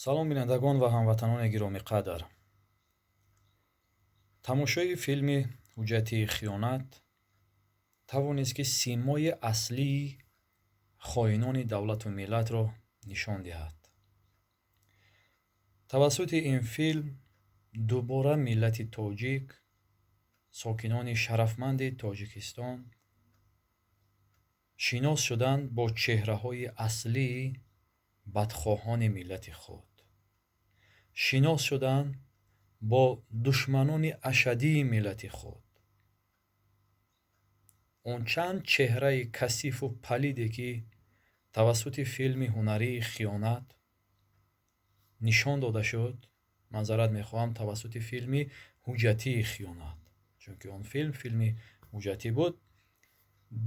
Салом, бинандагон ва ҳамватанони гиромиқадр. Тамошои филми ҳуҷҷати хиёнат тавонист, ки симои аслии хоинони давлату миллатро нишон диҳад. Тавассути ин филм дубора миллати тоҷик, сокинони шарафманди Тоҷикистон шинос шуданд бо чеҳраҳои аслии бадхоҳони миллати худ, шинос шуданд бо душманони ашаддии миллати худ. Он чанд чеҳраи касифу палиде, ки тавассути филми ҳунарии хиёнат нишон дода шуд, маъзарат мехоҳам, тавассути филми ҳуҷҷатии хиёнат, чунки он филм филми ҳуҷҷатӣ буд,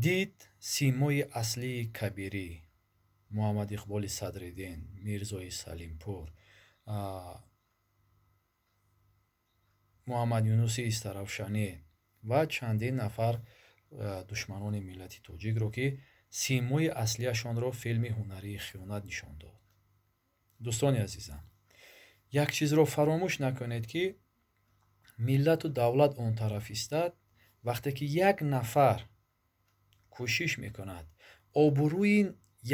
дид симои аслии Кабирӣ, Муҳаммад Иқболи Садриддин, Мирзои Салимпур, Муҳаммад Юнуси Истаравшанӣ ва чандин нафар душманони миллати тоҷикро, ки симои аслиашонро филми ҳунарии хиёнат нишон дод. Дӯстони азизам, як чизро фаромӯш накунед, ки миллату давлат он тараф истад, вақте ки як нафар кӯшиш мекунад обрӯи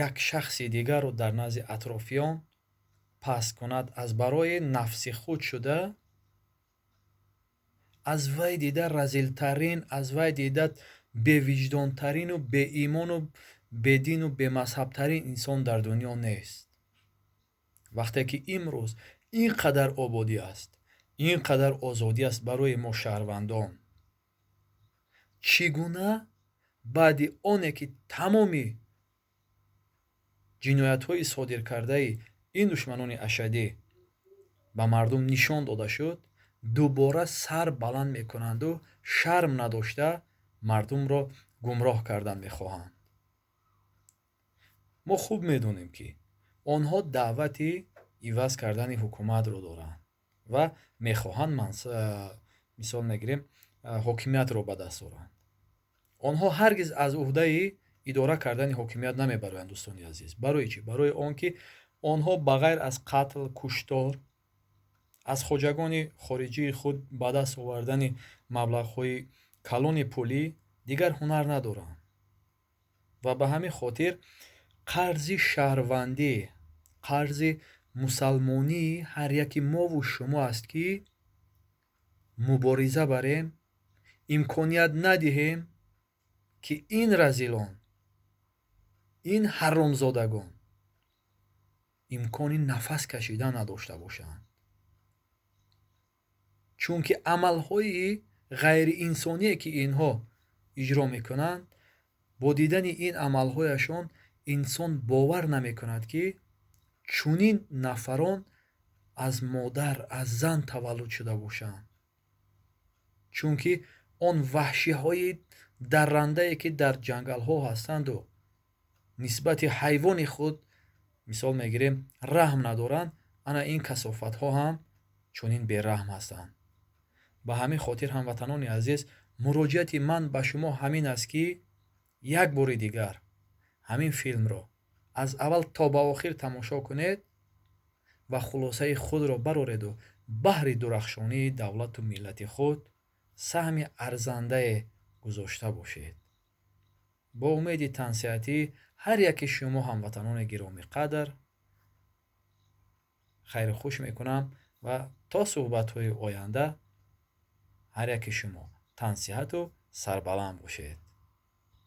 як шахси дигарро дар назди атрофиён паст кунад, аз барои нафси худ шуда, аз вай дида разилтарин, аз вай дида бевиҷдонтарину беимону бедину бемазҳабтарин инсон дар дунё нест. Вақте ки имрӯз ин қадар ободӣ аст, ин қадар озодӣ аст барои мо шаҳрвандон, чӣ гуна баъди оне ки тамоми ҷиноятҳои содиркардаи ин душманони ашаддӣ ба мардум нишон дода шуд, дубора сар баланд мекунанду шарм надошта мардумро гумроҳ кардан мехоҳанд? Мо хуб медонем, ки онҳо даъвати иваз кардани ҳукуматро доранд ва мехоҳанд, мисол мегирем, ҳокимиятро ба даст оранд. Онҳо ҳаргиз аз уҳдаи идора кардани ҳокимият намебароянд, дӯстони азиз. Барои чӣ? Барои он ки онҳо ба ғайр аз қатл, куштор, аз хоҷагони хориҷии худ ба даст овардани маблағҳои калони пулӣ дигар ҳунар надоранд ва ба ҳамин хотир қарзи шаҳрвандӣ, қарзи мусалмонии ҳар яки мову шумо аст, ки мубориза барем, имконият надиҳем, ки ин разилон, ин ҳаромзодагон имкони нафас кашидан надошта бошанд, чунки амалҳои ғайриинсоние, ки инҳо иҷро мекунанд, бо дидани ин амалҳояшон инсон бовар намекунад, ки чунин нафарон аз модар, аз зан таваллуд шуда бошанд, чунки он ваҳшиҳои даррандае, ки дар ҷангалҳо ҳастанду нисбати ҳайвони худ, мисол мегирем, раҳм надоранд, ана ин касофатҳо ҳам чунин бераҳм ҳастанд. Ба ҳамин хотир, ҳамватанони азиз, муроҷиати ман ба шумо ҳамин аст, ки як бори дигар ҳамин филмро аз аввал то ба охир тамошо кунед ва хулосаи худро барореду баҳри дурахшонии давлату миллати худ саҳми арзандае гузошта бошед. Бо умеди тансиҳатӣ ҳар яки шумо, ҳамватанони гиромиқадр, хайру хуш мекунам ва то суҳбатҳои оянда ҳар яки шумо тансиҳату сарбаланд бошед.